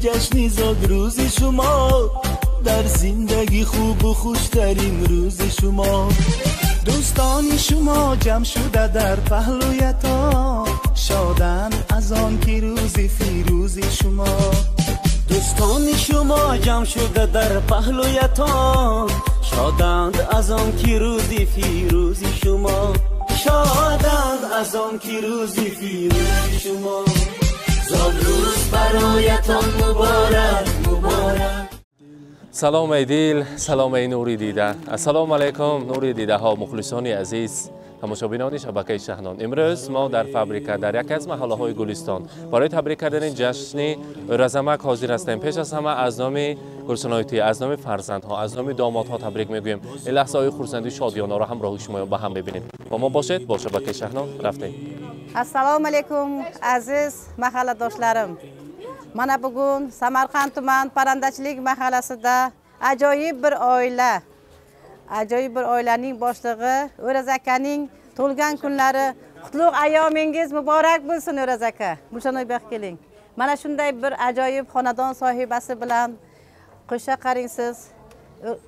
ҷашни зодрӯзи шумо, дар зиндагӣ хубу хуштарин рӯзи шумо. Дӯстони шумо ҷамъ шуда дар паҳлӯятон, шоданд аз он ки рӯзи фирӯзи шумо. Дӯстони шумо ҷамъ шуда дар паҳлӯятон, шоданд аз он ки рӯзи фирӯзи шумо. Шоданд аз он ки рӯзи фирӯзи шумо. Зодрӯз бароятон муборак, муборак. Салом эй дил, салом эй нури дида. Ассалому алайкум нури дидаҳо, мухлисони азиз, тамошобинони шабакаи Шаҳнон. Имрӯз мо дар фабрика дар яке аз маҳаллаҳои Гулистон барои табрик кардани ҷашни Оразамак ҳозир ҳастем. Пеш аз ҳама аз номи Гулшаноитӣ, аз номи фарзандҳо, аз номи домодҳо табрик мегӯем. Ин лаҳзаҳои хурсандию шодиёнаро ҳамроҳи шумо ба ҳам мебинем. Бо мо бошед, бо шабакаи Шаҳнон рафтем. Assalomu alaykum aziz mahalladoshlarim. Mana bugun Samarqand tuman Parrandachilik mahallasida ajoyib bir oila, ajoyib bir oilaning boshlig'i O'raz akaning tug'ilgan kunlari. Qutlug' ayyomingiz muborak bo'lsin O'raz aka. Gulshanoy bu yoqqa keling. Mana shunday bir ajoyib xonadon sohibasi bilan qo'sha qaringsiz.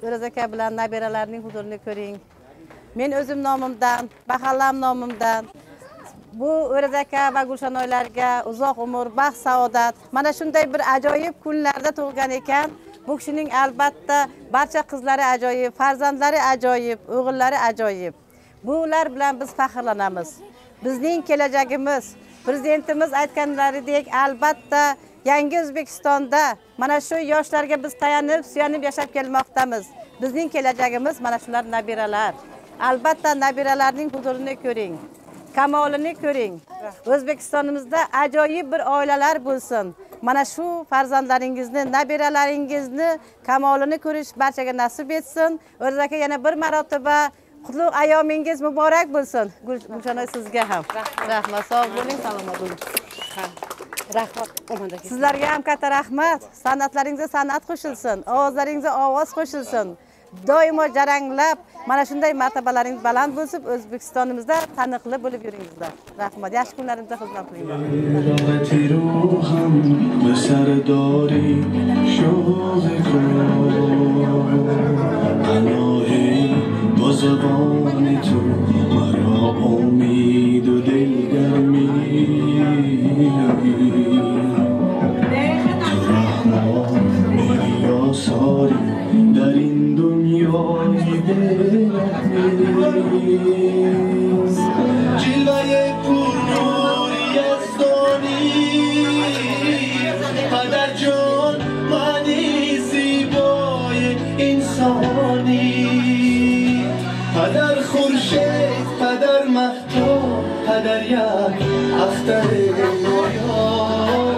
O'raz aka bilan nabiralarning huzurini ko'ring. Men o'zim nomimdan, mahallam nomimdan bu O'raz aka va Gulshanoylarga uzoq umr, baxt, saodat. Mana shunday bir ajoyib kunlarda tug'ilgan ekan. Bu kishining albatta barcha qizlari ajoyib, farzandlari ajoyib, o'g'illari ajoyib. Bular bilan biz faxrlanamiz. Bizning kelajagimiz, prezidentimiz aytganlaridek albatta yangi O'zbekistonda mana shu yoshlarga biz tayanib, suyanib yashab kelmoqdamiz. Bizning kelajagimiz mana shular nabiralar. Albatta nabiralarning huzurini ko'ring, kamolini ko'ring. O'zbekistonimizda ajoyib bir oilalar bo'lsin. Mana shu farzandlaringizni, nabiralaringizni kamolini ko'rish barchaga nasib etsin. O'raz aka yana bir marotaba qutlug' ayyomingiz muborak bo'lsin. Gulshanoy sizga ham. Rahmat, sog' bo'ling, salomat bo'ling. Rahmat. Sizlarga ham katta rahmat. San'atlaringizga san'at qo'shilsin, ovozlaringizga ovoz qo'shilsin. Doimo jaranglab, mana shunday martabalaringiz baland bo'lsin, O'zbekistonimizda taniqli bo'lib yuringizlar. Rahmat. Yaxshi kunlarimizda xizmat qilinglar. در این دنیای بی‌رحمی جلوه پرنوری یزدانی، پدر جان معنی زیبای انسانی، پدر خورشید، پدر مهتاب، پدر یک اختر نایاب،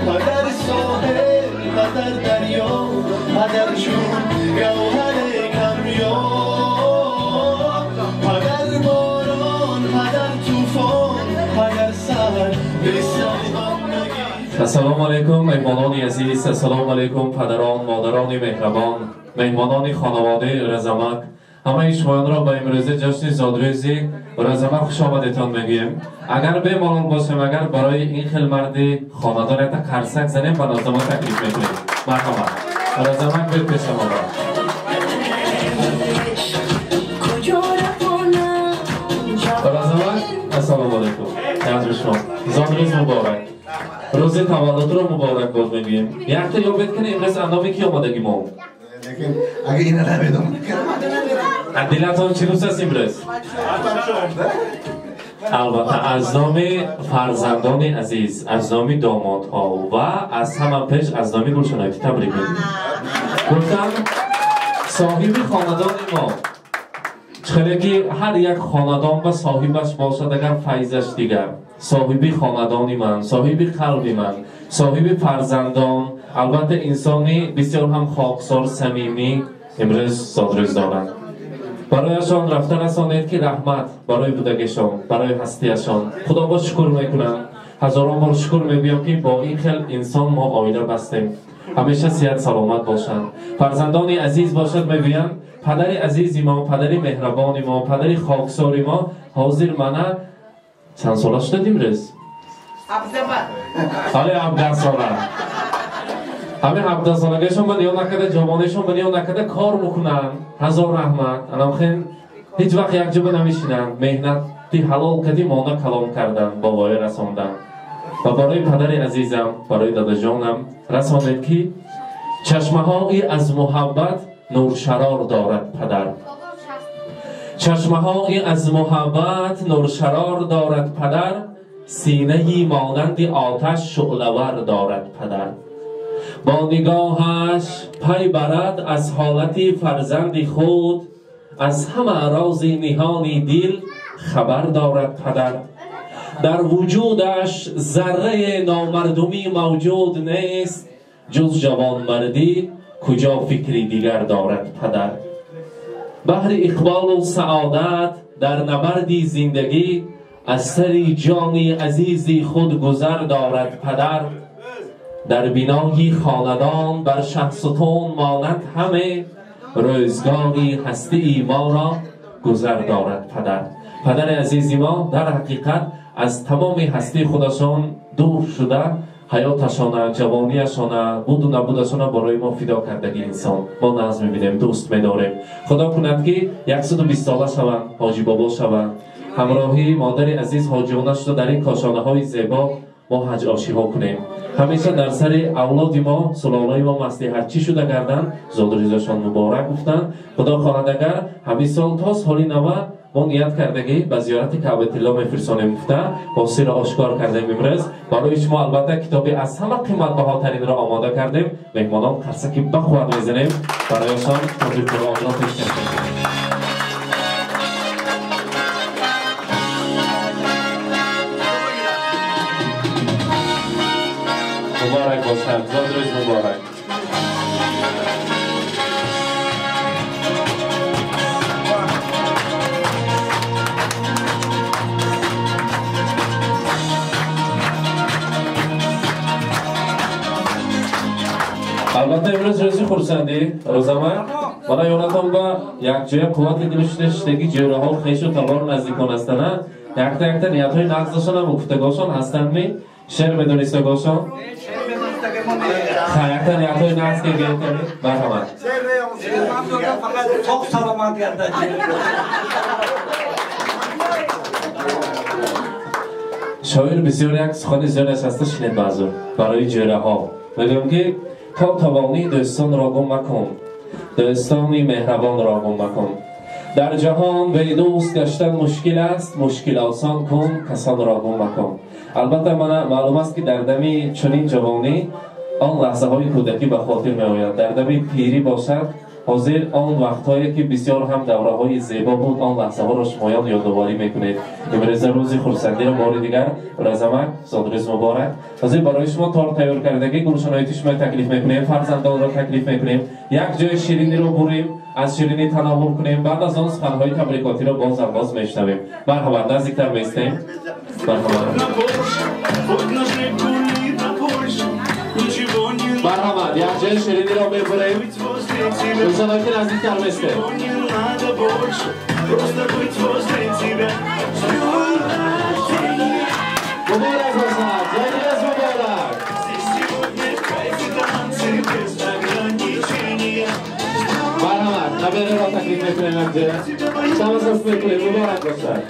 پدر ساحل، پدر دریا، پدر چون گوهر کمیاب، پدر باران، پدر طوفان، پدر سر به سر بندگی. Ассалому алайкум меҳмонони азиз, ассалому алайкум падарон, модарони меҳрабон, меҳмонони хонаводаи Оразамак. Ҳамаи шумоёнро ба имрӯзи ҷашни зодрӯзи Оразамак хуш омадетон мегӯем. Агар бемалол бошем, агар барои ин хел марди хонадон якта қарсак занем, ба нозама таклиф мекунем. Марҳамат. Оразамак бир пешам омад. Оразамак, ассалому алайкум. Назри шумо. Зодрӯз муборак. Рӯзи таваллудро муборак боз мегӯем. Якта ёбед кунед имрӯз андоми ки омадагӣ мо? Лекин агар ина намедонам. Дилатон чӣ рӯз аст имрӯз? Албатта аз номи фарзандони азиз, аз номи домодҳо ва аз ҳама пеш аз номи Гулшаноитӣ табрик мегӯем. Гуфтам соҳиби хонадони мо хеле ки ҳар як хонадон ба соҳибаш бошад, агар файзаш дигар. Соҳиби хонадони ман, соҳиби қалби ман, соҳиби фарзандон, албатта инсони бисёр ҳам хоксор, самимӣ имрӯз зодрӯз доранд. Барояшон рафта расонед ки раҳмат барои будагишон, барои ҳастияшон. Худо боз шукр мекунам, ҳазорон бор шукр мегӯям ки бо ин хел инсон мо оила бастем. Ҳамеша сиҳат саломат бошанд. Фарзандони азиз бошад мегӯянд падари азизи мо, падари меҳрабони мо, падари хоксори мо ҳозир мана чанд сола шудад имрӯз? 17. ҳоле 17 сола. Ҳамин 17 солагиашон ба ниё накарда, ҷавониашон ба ниё накарда кор мекунанд. Ҳазор раҳмат. Анамхел ҳеҷ вақт якҷоба намешинанд. Меҳнати ҳалол кади мона калом кардан, ба воя расондан. Ва барои падари азизам, барои дадаҷонам расонед, ки чашмаҳои аз муҳаббат нуршарор дорад падар. Чашмаҳои аз муҳаббат нуршарор дорад падар, синаи монанди оташ шӯълавар дорад падар. Бо нигоҳаш пай барад аз ҳолати фарзанди худ, аз ҳама рози ниҳони дил хабар дорад падар. Дар вуҷудаш зарраи номардумӣ мавҷуд нест, ҷуз ҷавонмардӣ куҷо фикри дигар дорад падар. Баҳри иқболу саодат дар набарди зиндагӣ аз сари ҷони азизи худ гузар дорад падар. Дар бинои хонадон бар шаҳсутун монанд ҳаме, рӯзгори ҳастии моро гузар дорад падар. Падари азизи мо дар ҳақиқат аз тамоми ҳастии худашон дур шуда, ҳаёташона, ҷавонияшона, буду набудашона барои мо фидо кардаги инсон. Мо нағз мебинем, дӯст медорем. Худо кунад, ки 120 сола шаванд, ҳоҷи бобо шаванд. Ҳамроҳи модари азиз ҳоҷиона шуда дар ин кошонаҳои зебо мо ҳаҷ ошиҳо кунем. Ҳамеша дар сари авлоди мо, сулолаи мо маслиҳатчӣ шуда гарданд, зодрӯзашон муборак гуфтанд. Худо хоҳад агар ҳамин сол то соли нава мо ният кардагӣ ба зиёрати Каъбатилло мефирсонем гуфта, бо сирро ошкор кардем имрӯз. Барои шумо албатта китоби аз ҳама қиматбаҳотаринро омода кардем. Меҳмонон қарсаки бахувват мезанем, барояшон китоби Қуръонро пешкаш мекунем. Муборак бошад, зодрӯз муборак. Албатта имрӯз рӯзи хурсандӣ, рӯзама мана ёнатон ба якҷоя қуввати дили шуда шиштагӣ ҷӯраҳо, хешу табор наздикон ҳастанд. Якта якта ниятҳои нағзашонам гуфтагошон ҳастандми? Шеър медонистагошон? Ха, якта ниятҳои нағз ки гирифтани? Марҳамат. Фақат соғ саломат гардад. Шоир бисёр як сухани зиёд нишаста шинед баъзу барои ҷӯраҳо. Мегӯям, ки то тавонӣ дӯстонро гум макун, дӯстони меҳрабонро гум макун. Дар ҷаҳон бедӯст гаштан мушкил аст, мушкил осон кун, касонро гум макун. Албатта мана маълум аст, ки дар дами чунин ҷавонӣ он лаҳзаҳои кӯдакӣ ба хотир меояд. Дар дами пирӣ бошад, ҳозир он вақтҳое ки бисёр ҳам давраҳои зебо буд, он лаҳзаҳоро шумоён ёдоварӣ мекунед. Имрӯза рӯзи хурсандиро бори дигар разамак, зодрӯз муборак. Ҳозир барои шумо торт тайёр кардагӣ, гулшаноити шумо таклиф мекунем, фарзандонро таклиф мекунем, як ҷои шириниро бурем, аз ширинӣ тановул кунем, баъд аз он суханҳои табрикотиро бозам боз мешунавем. Марҳамат, наздиктар меистем. Марҳамат. Марҳамат, як ҷои шириниро мебурем. Гулшаноити наздиктар меистем. Муборак бошад, зодрӯз муборак. Марҳамат, набераро таклиф мекунем якҷоя. Шамасас мекунем, муборак бошад.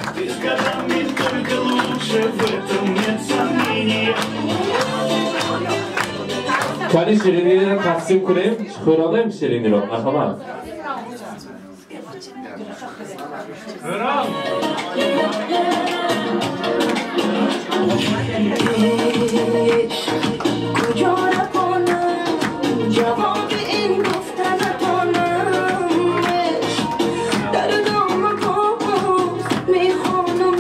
Кани шириниро тақсим кунем, хӯронем шириниро. Марҳамат. Куҷо равонам, ҷавоби ин гуфта натонам. Дар дома боз мехонам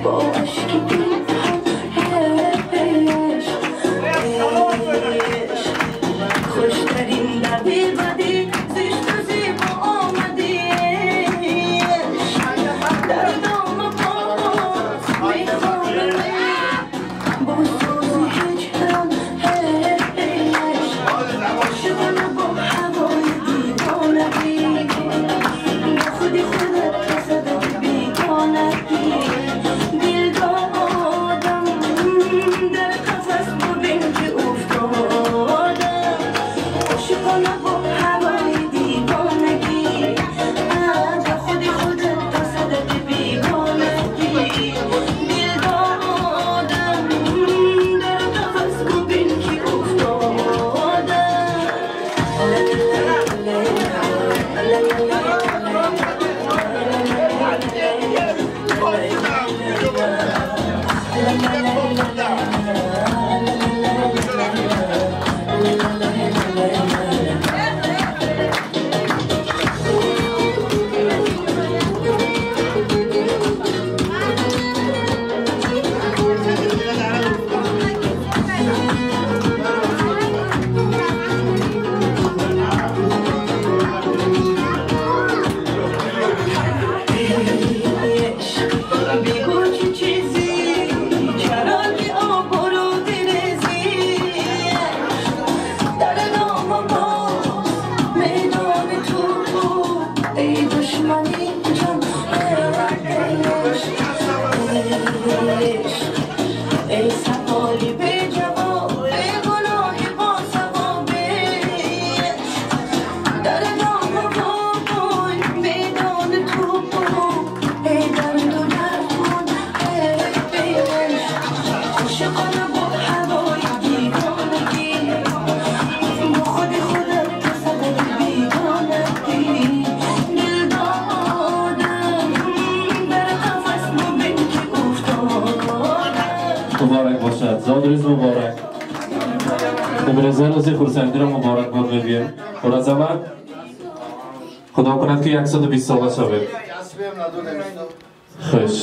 бо ашки хуштарин дарди бадӣ, зишту зебо омадӣ. Дар дома боз мехонам бо сӯзи Зодрӯз муборак. Имрӯза рӯзи хурсандиро муборак бод мегӯем. Уразамат, худо кунад ки 120 сола шавед. Хуш.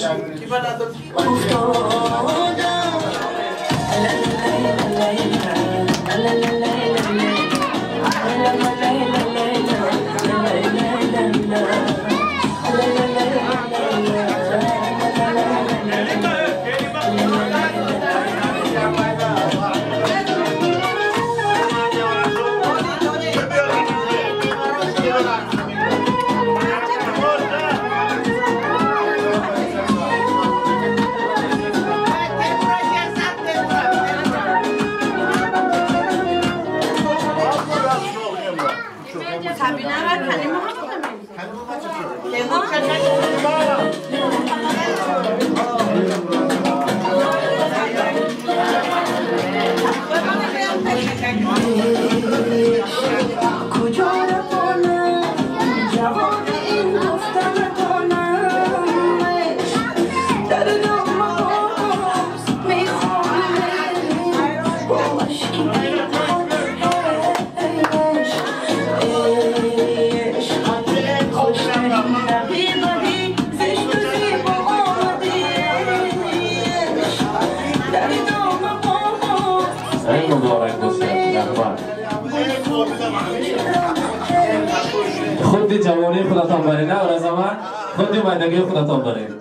Худди ҷавонии худатон баред, на Уразамат? Худди майдагии худатон баред.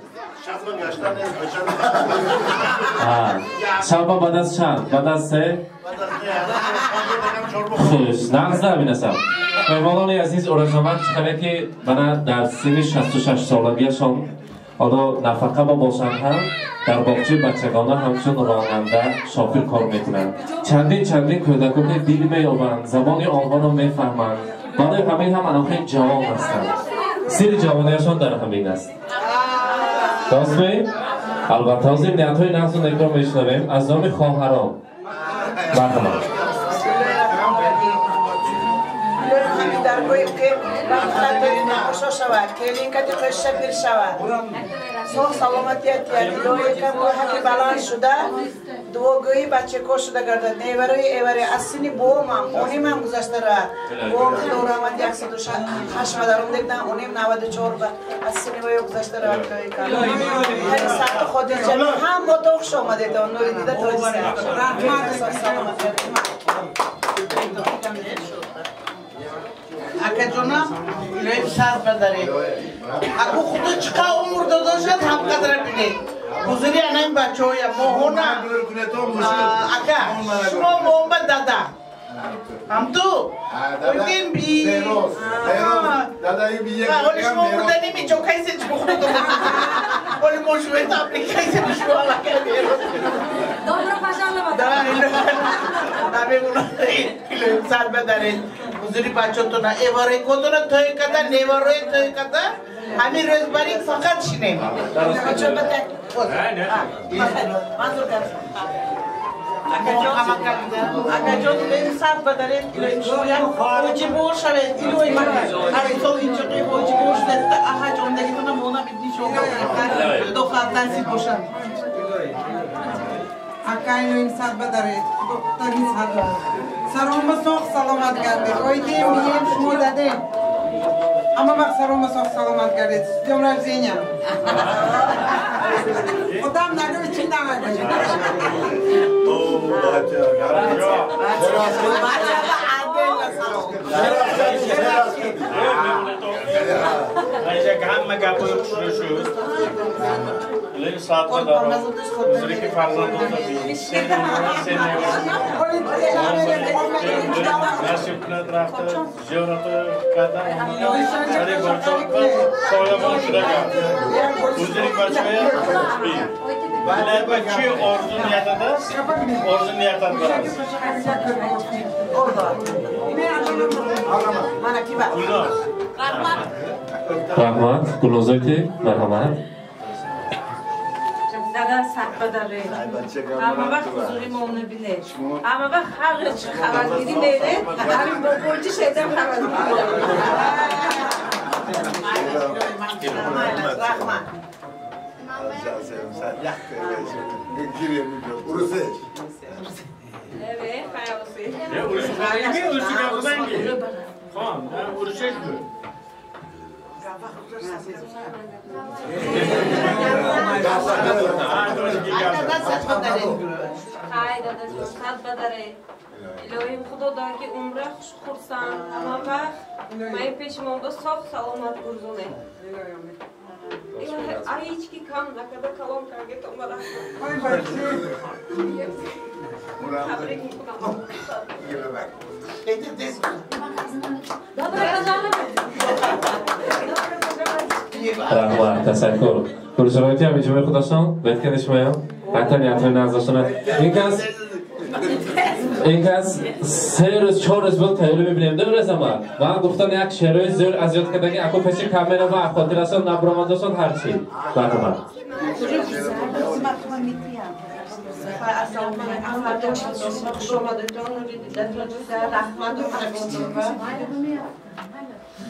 Шаба баъд аз чанд? Баъд аз се? Хуш, нағз набинасам. Меҳмонони азиз, Уразамат чӣ ки мана дар синни 66 солагиашон ҳоло нафақа ба бошанд ҳам дар боғчаи бачагона ҳамчун ронанда шофир кор мекунанд. Чандин чандин кӯдаконе дил меёбанд, забони онҳоро мефаҳманд. Барои ҳамин ҳам аноқи ҷавон ҳастанд. Сири ҷавониашон дар ҳамин аст. Рост меем? Албатта, ҳозир ниятҳои нағзу некро мешунавем аз номи хоҳарон. Марҳамат. Соғ саломатият илоҳи ҳақи баланд шуда, дуогӯи бачако шуда гардад. Неварои эваре аз сини боомам, онимам гузашта равад. Боом худо раҳмат 108 вадаром дегдан, оним 94 аз сини ваё гузашта равад. Ҳари саату хотирҷамӣ ҳам мо то хуш омадед, нури дида тоҷи. Раҳмат, соғ саломатият. Акаҷонам, илоҳи сар бадаред. Аку худо чӣ қадр умр додошад, ҳам қадра бинед. Ҳузури анаин бачаҳоя, моҳона. Ака, шумо моҳон ба дада. Ҳам ту? Ойдем би. Оли шумо мурданим, иҷо кайсе чӣ худо додошад. Оли мо шумо табрик кайсе шумо аллакай мерос. Добро пожаловать. Да, илоҳи сар бадаред. Ҳузури бачаҳотона, эварекотона тӯй карда, неварои тӯй карда, ҳамин рӯз барин фақат шинем. Акаҷон, сар бадаред, илоҳи шумо ҳоҷибор шавед, илоҳи ҳар сол инҷоқи ҳоҷибор шудед, ҳаҷ омдагитона мона бидни шумо. Худо хоҳад насиб бошад. Ака, илоҳи сар бадаред, доктори сар. Сарома соғ саломат гардед. Ойдем, бием, шумо дадем. Ҳама вақт сарома соғ саломат гардед. С днём рождения. Худам нагӯй, чӣ нагӯй. Ҳама гапҳои хушрӯ шуд. Илоҳи саат бадаром. Ҳузуре ки фарзандонда бин. Се невара, се невара. Насиб кунад рафта зиёрато карда сари бачаҳо соябон шуда гард. Ҳузури бачаҳоя бин. Илоҳи ба чӣ орзу ниятат аст? Орзу ниятат бараст. Гулноз. Раҳмат, Гулнозоки, марҳамат. Дада сар бадаред. Ҳама вақт ҳузури моно бинед. Ҳама вақт ҳар чӣ хабаргирӣ меред, ҳамин бобоҷи шедам хабаргирӣ. Раҳмат. Ҳай дадаҷон, сад бадаре. Илоҳим Худо дод ки умра хуш хурсанд, ҳама вақт ман пеши монда соғ саломат гурзоне. Илоҳи ай ҳеҷ ки кам накарда калон карге то ма раҳмат. Табрик мекунам. Добро пожаловать. Раҳмат, ташаккур. Гулшароити ҳам иҷмои худашон, беҳтар шумоям. Ҳатто ниятҳои назашон. Ин кас 3 рӯз, 4 рӯз буд тайёрӣ мебинем. Дурӯзама. Ман гуфтам як шеърҳои зӯр аз ёд кардаги аку пеши камера ва хотирашон набуромадашон ҳарчи. Марҳамат. Ассалому алайкум. Хуш омадедон, нури дидатон раҳмат.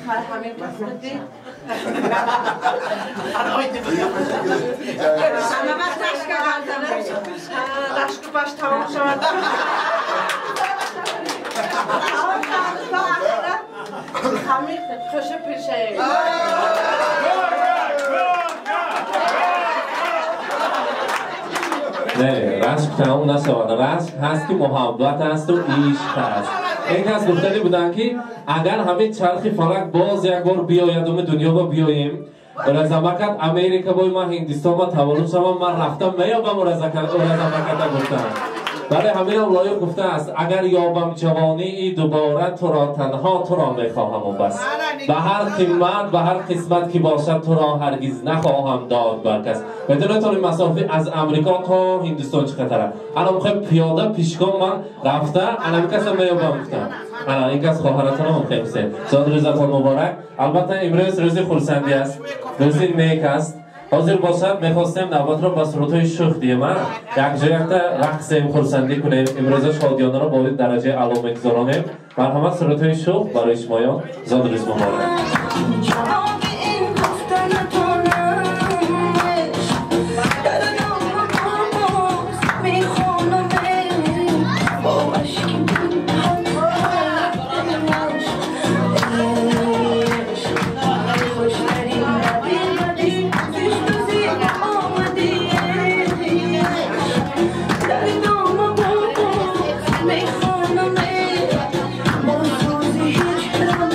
Ҳамин қисмати ҳама вақт рашка ғалтана, рашку баш тамом шавад. Ҳамин хуши пиршаем. Не, рашк тамом нашавад. Рашк ҳаст ки муҳаббат асту ишқ аст. Ин кас гуфтанӣ буданд ки агар ҳамин чархи фалак боз як бор биёяд, уми дунё ба биёем, Оразамакат Америка бой, ман Ҳиндистон ба таваллуд шавам, ман рафтам меёбам Оразамаката гуфтам. Барои ҳаминам лоиқ гуфтааст: агар ёбам ҷавонии дубора, туро, танҳо туро мехоҳаму бас, ба ҳар қимат, ба ҳар қисмат ки бошад, туро ҳаргиз нахоҳам дод бар кас. Медонед, ин масофа аз Амрико то Ҳиндистон чӣ қадар? Ана мехоҳем пиёда пишком ман рафта анами касам меёбам гуфтам. Ана ин кас хоҳаратонам мехоҳем. Зод рӯзатон муборак. Албатта, имрӯз рӯзи хурсандӣ аст, рӯзи нек аст. Ҳозир бошад, мехостем навбатро ба сурудҳои шӯх диҳем, якҷо якта рақсем, хурсандӣ кунем. Имрӯза шодиёнаро бо дараҷаи аъло мегузаронем. Марҳамат, сурудҳои шӯх барои шумоён. Зод рӯз муборак. Ҷавоби ин гуфта натонам, дар нома боз мехонам бо ашки хуштарин бадӣ, зишту зебо омадӣ, дар нома боз мехонам бо сӯзи ҳиҷрон.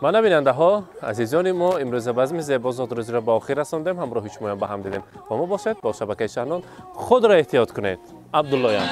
Мана бинандаҳо, азизони мо, имрӯза базми зебо зодрӯзиро ба охир расондем. Ҳамроҳи шумоям ба ҳам дидем. Бо мо бошед, бо шабакаи Шаҳнон. Худро эҳтиёт кунед. Абдуллоям.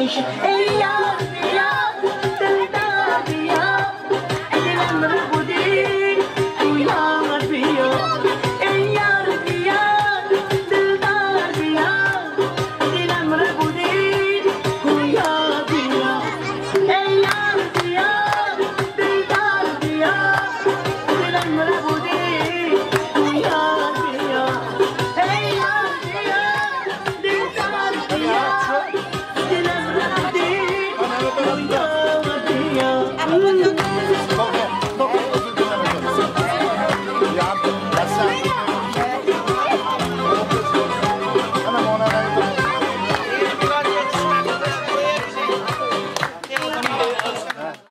Ey yar biya, dildar biya, dilim rabudi, tu yar biya. Ey yar biya, dildar biya, dilim rabudi, tu yar biya. Ey yar biya, dildar biya, dilim rabudi, tu yar biya. Ey yar biya, dildar biya, dilim rabudi, tu yar.